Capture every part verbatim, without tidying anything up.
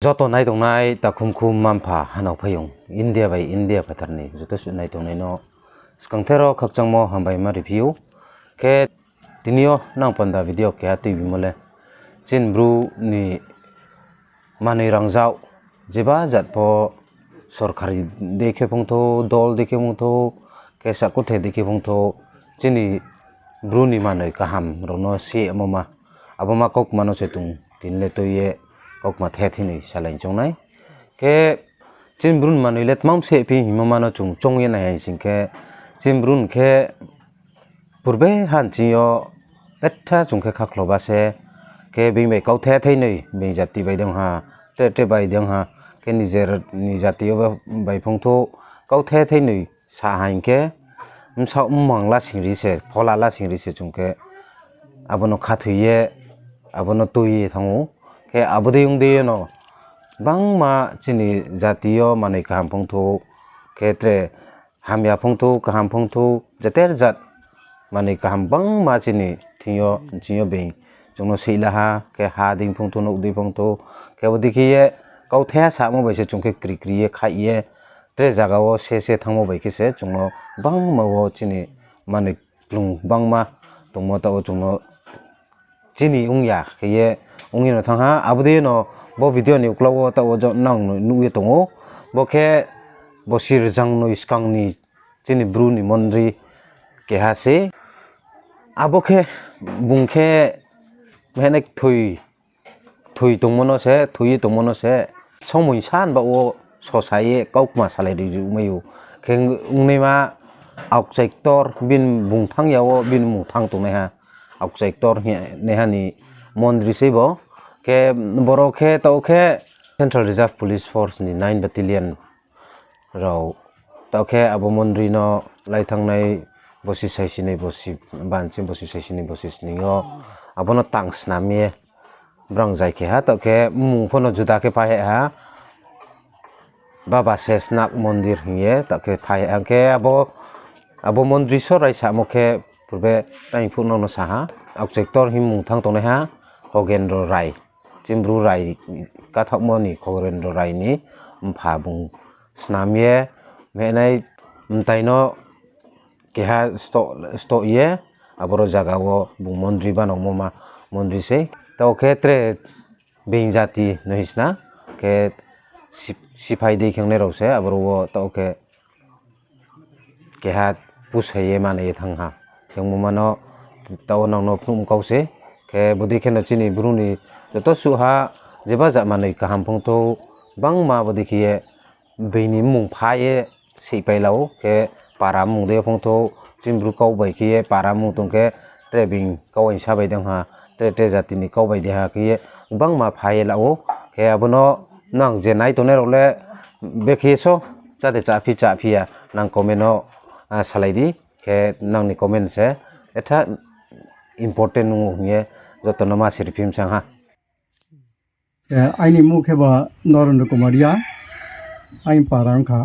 Joto nai tongnai takhum khum mma mpha hanao phaiyong India bai India phathar ni joto suh nai tongnai no skangther wo khakchangmo hambai ma riphi ou. Khe tini yo nang panda video keha tuibimo le, chini Bru ni manoi rangzag, jeba jat pho sorkar dei khe phungthou, dol dei khe phungthou, khe sakuthe dei khe phungthou, chini Bru ni manoi kaham rao no sehmo ma, abo ma kaukma no se chung tini le tui ye kaukma the theinoi salai choung nai. Khe chini Bru ni manoi le tma sehphi hingmo ma no chung choung ye nai hai sing khe, chini Bru ni khe purbe ha nching yo betha chung khe khakhloba se, khe being bai kauthe theinoi, being jati bai dei ong ha, tre tre bai dei ong ha, khe nijer ni jati yo bai phungthou, kauthe theinoi sa ha hing khe, bsaoh mmang lasing ri se, phola lasing ri se chung khe, abo no khathoi ye, abo no tui ye thanng ou. Khe abo dei ong dei ye no, gbangma chini jati yo manoi kaham phungthou, khe tre hamya phungthou, kaham phungthou, jater jat manoi kaham gbangma chini thing yo, nching yo being chung no seihla ha, khe ha dei phungthou, nouh dei phungthou, khe abo dei khe ye kauthaiha samo bai se chung khe kri kri ye khaih ye, tre zaga wo se se thanngmo bai khe se chung no gbangma wo chini manoi klung gbangma tongmo taoh wo chung no chini ong ya khe ye ong ye no thanng ha. Abo dei no bo video ni uklau wo taoh wo jo nang no nuh ye tong ou. Bo khe bosi rzangnoi skang ni chini Bru ni mondri keha se. Abo khe bung khe mehnai kthoi, kthoi tongmo no se, thoi ye tongmo no se, somoi san baoh wo sosa ye kaukma salai ri ri ongmai ou. Khe ongnaima aokchai ktor, bini bung thanng ya wo bini mmung thanng tongnaiha, aokchai ktor hingnaiha ni mondri sei bo. Khe boro khe taoh khe Central Reserve Police Force ni nine Battalion rao taoh khe abo mondri no lai thanngnai bosi saisinoi bosi, banching bosi saisinoi bosi sning yo abo no tang snam ye brang zai khe ha, taoh khe mmung pho no juda khe phai ha, Baba Sesnath Mondir hing ye taoh khe phai ha. Hing khe abo, abo mondri so raisamo khe purbe tang phuh no no sa ha, aokchai ktor hing mmung thanng tongnaiha Khogendro Rai, chini Bru Rai, kathaohmo ni Khogendro Rai ni mpha bung snam ye, mehnai mtai no keha stoh, stoh ye, aboro zaga wo bung mondri banangmo ma mondri sei. Taoh khe tre being jati no hisna khe sip-, siphai dei khengnai rao se aboro wo taoh khe keha pusai ye manoi ye thanng ha. Hingmo ma no taoh nang no phnuh kau se. Khe bodei khe no chini Bru ni joto suh ha, jeba jat manoi kaham phungthou, gbangma bodei khe ye being ni mmung pha ye seihpai la ou, khe para mmung dei phungthou, chini Bru kau bai khe ye para mmung tong khe, tre being kau aingsa bai dei ong ha, tre tre jati ni kau bai dei ha khe ye gbangma pha ye la ou. Khe abo no nang je nai tongnai rao le bekhe so, chá de cháphi cháphi ya, nang comment no, ah, salai di, khe nang ni comment se etha important nung ou hing ye joto no ma sirphim sang ha. Eh, aini mmung khe ba Narendra Kumar Reang, aini para ong kha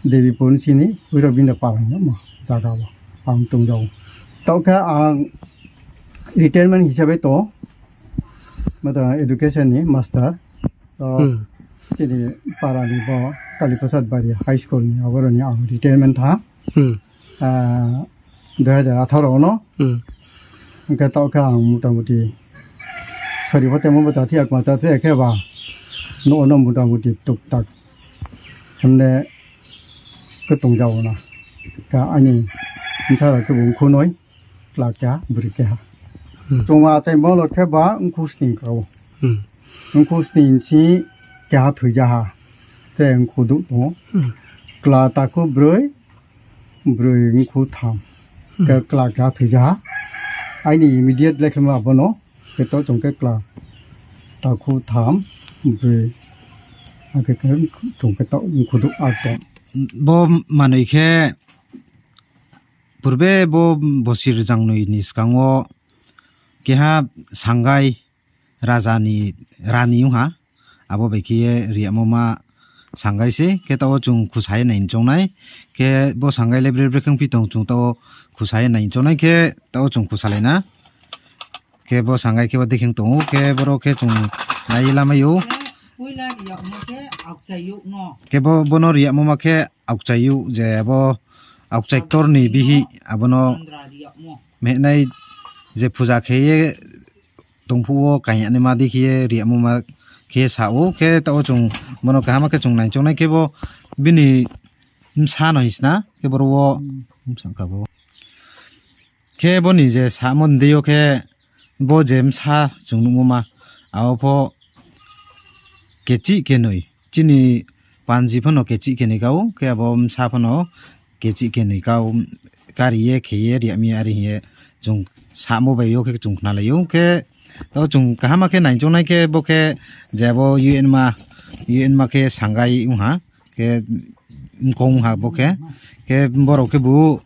Debipur sini, Bhoirobinda para hingmo zaga wo ang tong ja ou. Taoh khe ang retirement hisabe tong, mata education ni master, to chini para ni bo Kali Prasad Bari High School ni aboro ni ang retirement tha. Ah, dui hajar atharo no. Hing khe taoh khe ang motamuti sori pho temo bo cháthi ya, kma cháthi ya khe ba, no, no motamuti tuktak himne khe tong ja ou na. Khe aini bsa rao khe bung khunoi, chla keha, bri keha. Chung achaimo lo khe ba mkhu sning ka ou. Mkhu sning si keha thoi ja ha. Te mkhu douh tong ou. Chla takhu broi, broi mkhu tham. Khe chla keha thoi ja ha. Aini immediate lekhlema abo no. Khe taoh chung khe chla takhu tham, broi. Akhe khe chung khe taoh mkhu douh ar tong. Bo manoi khe purbe bo bosi rzangnoi ni skang wo keha Sangai raja ni rani ong ha, abo bai khe ye riyamo ma Sangai se, khe taoh wo chung khusa ye nai choung nai, khe bo Sangai le bre bre khe ongphi tong chung taoh wo khusa ye nai choung nai, khe taoh wo chung khusalai na. Khe bo Sangai khe bo dei khe tong ou, khe boro khe chung nai ye lamai ou. Poila riyagmo khe aokchai youh no. Khe bo, bono riyagmo ma khe aokchai youh je abo aokchai ktor ni bihih abono mehnai je puja khe ye tongphuh wo kaing yanaima dei khe ye riyagmo ma khe sa ou. Khe taoh wo chung bono kaham khe chung naichongnai khe bo bini bsa no hing sna khe boro wo bsa kha bo. Khe bo ni je samo ni dei yo khe bo je bsa chung nuhmo ma, abo pho kechih kenoi. Chini panji phano kechih kenoi kau, khe abo bsa phano kechih kenoi kau, kari ye khe ye riyag mi are hing ye chung samo bai yo khe chung khnalai ou. Khe taoh chung kaham khe naichongnai khe bo khe je abo U N ma, U N ma khe sangai ong ha, khe mkong ha bo khe, khe borok khebu,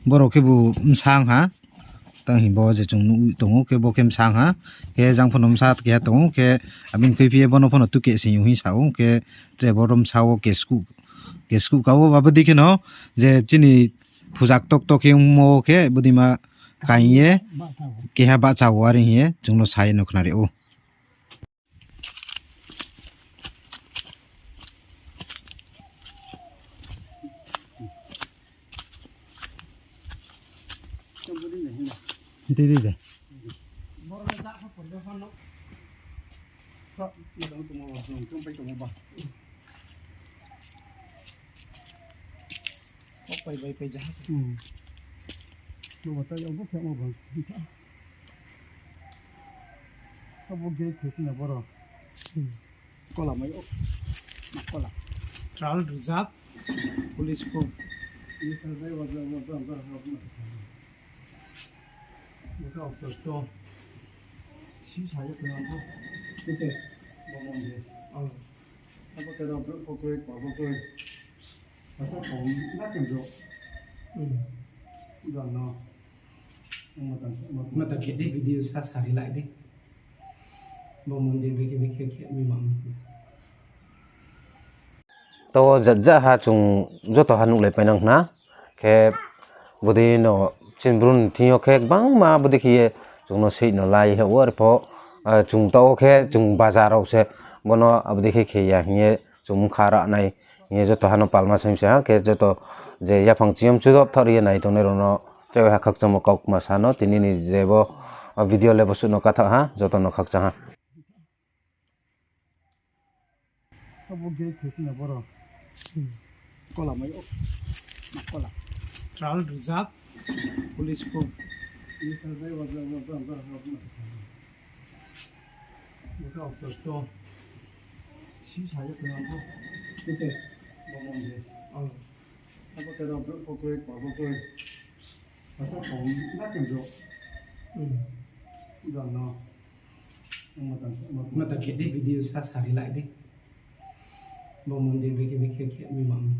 borok khebu bsa ong ha. Tang hing bo je chung nuh tong ou, khe bo khe bsa ong ha. Khe jang phano bsa keha tong ou, khe abini khuiphi ye bono phano tuke sing hing sa ou, khe tre bo rom sa wo keskuh, keskuh ka wo abo dei kheno je chini puja ktor ktor khe ongmo khe bodei ma kaing ye keha bahcha wo are hing ye chung no sa ye no khnari ou. Di, di, di. Kok pai bai pai jaha. Hmm. Bo bo tai obo khe obo bang. Obo gate khe sini boro. Hmm. Kola mai o. Ma kola. Tribal reserve, police ko. Ini sa bai wa wa wa wa wa wa. Buka okto to. Si sa ya kena ko. Ite. Bo mondir. Oh. Abo khe rao brouh pho kroi, pha pho kroi. Asa kong na khe brouh. Hmm. Brouh no. Mata khe di video sa sari lai di. Bo mondir bikhe bikhe khe mi mam. Taoh wo jat jat ha chung joto ha nuhlai painang khna. Khe bodei no chini Bru ni thing yo khe gbangma bodei khe ye chung no seih no lai ha wo, arpho, ah, chung taoh wo khe chung bazar rao se bono abodei khe khe ya hing ye chung bkha ra nai hing ye joto ha no palma saing se ha, khe joto je yaphang chiyom chudop thaoh ri ye nai tongnai rao no tre ha khakchangmo kau kma sa no tini ni je bo, ah, video le bo suh no kathaoh ha, joto no khakchang ha. Abo gate khe sini boro. Kola mai o. Ma kola. Tribal reserve, police ko. Ini sa bai wa wa wa wa wa wa. Buka okto to. Si sa ya kena ko. Ite. Bo mondir. Oh. Abo khe rao brouh pho kroi, pha pho kroi. Asa kong na khe brouh. Hmm. Brouh no. Mata khe di video sa sari lai di. Bo mondir bikhe bikhe khe mi mam.